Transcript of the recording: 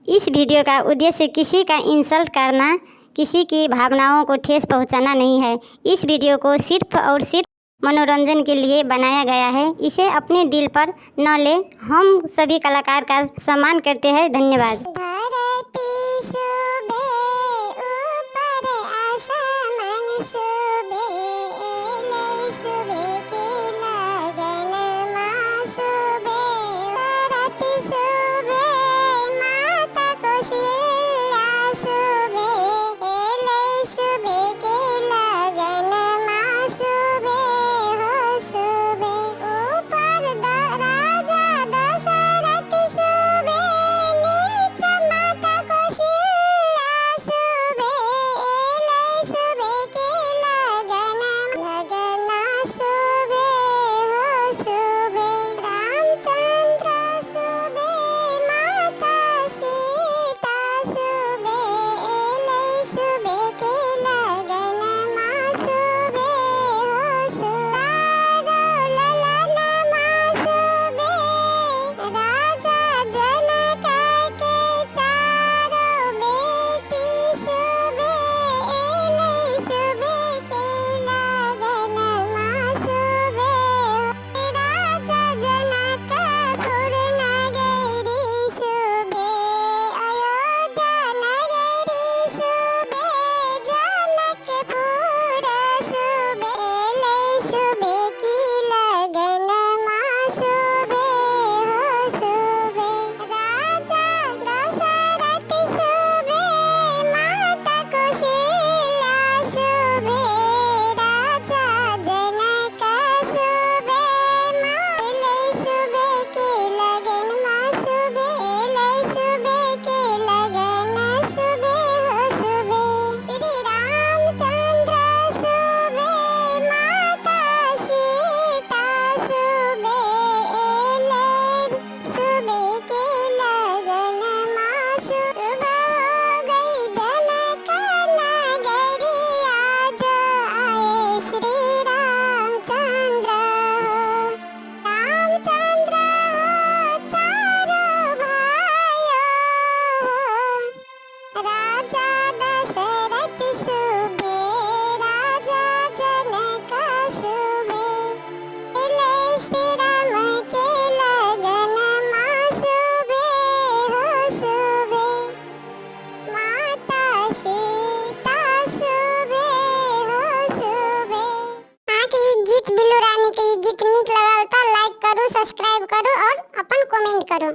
इस वीडियो का उद्देश्य किसी का इंसल्ट करना, किसी की भावनाओं को ठेस पहुंचाना नहीं है। इस वीडियो को सिर्फ और सिर्फ मनोरंजन के लिए बनाया गया है। इसे अपने दिल पर न ले। हम सभी कलाकार का सम्मान करते हैं। धन्यवाद। धरती शोभे ऊपर आसमान शोभे, एलै शोभे के लगन मा शोभे। भरत शोभे माता कौशल्या शोभे, एलै शोभे के लगन मा शोभे हो शोभे। ऊपर राजा दशरथ शोभे, नीचा माता कौशल्या शोभे, एलै शोभे के लगन लगन शोभे हो शोभे। रामचंद्र शोभे माता सीता शोभे, एलै शोभे के लगन मा शोभे हो शोभे। ललन मा शोभे राजा जनक के चारों बेटी शोभे, एलै शोभे के लगन मा शोभे। राजा जनकपुर नगरी शोभे, अयोध्या नगरी शोभे, जनकपुर शोभे, एलै शोभे की लगन मा शोभे हो शोभे। राजा दशरथ शोभे माता कौशल्या शोभे, राजा जनक शोभे, एलै शोभे के लगन मा शोभे, एलै शोभे के लगन शोभे हो शोभे। श्री रामचंद्र शोभे माता सीता शोभे, एलै शोभे के लगन मा शोभे। हो गई जनक नगरी आज आए श्री रामचंद्र हो, रामचंद्र हो चारों भाइयों हो। राजा दशरथ शोभे राजा जनक शोभे, एलै श्री राम के लगन मा शोभे हो शोभे। माता सीता शोभे हो शोभे। अहाँके ई गीत बिल्लू रानी के ई गीत नीक लागल तऽ लाइक करू, सब्सक्राइब करू और अपन कमेंट करू।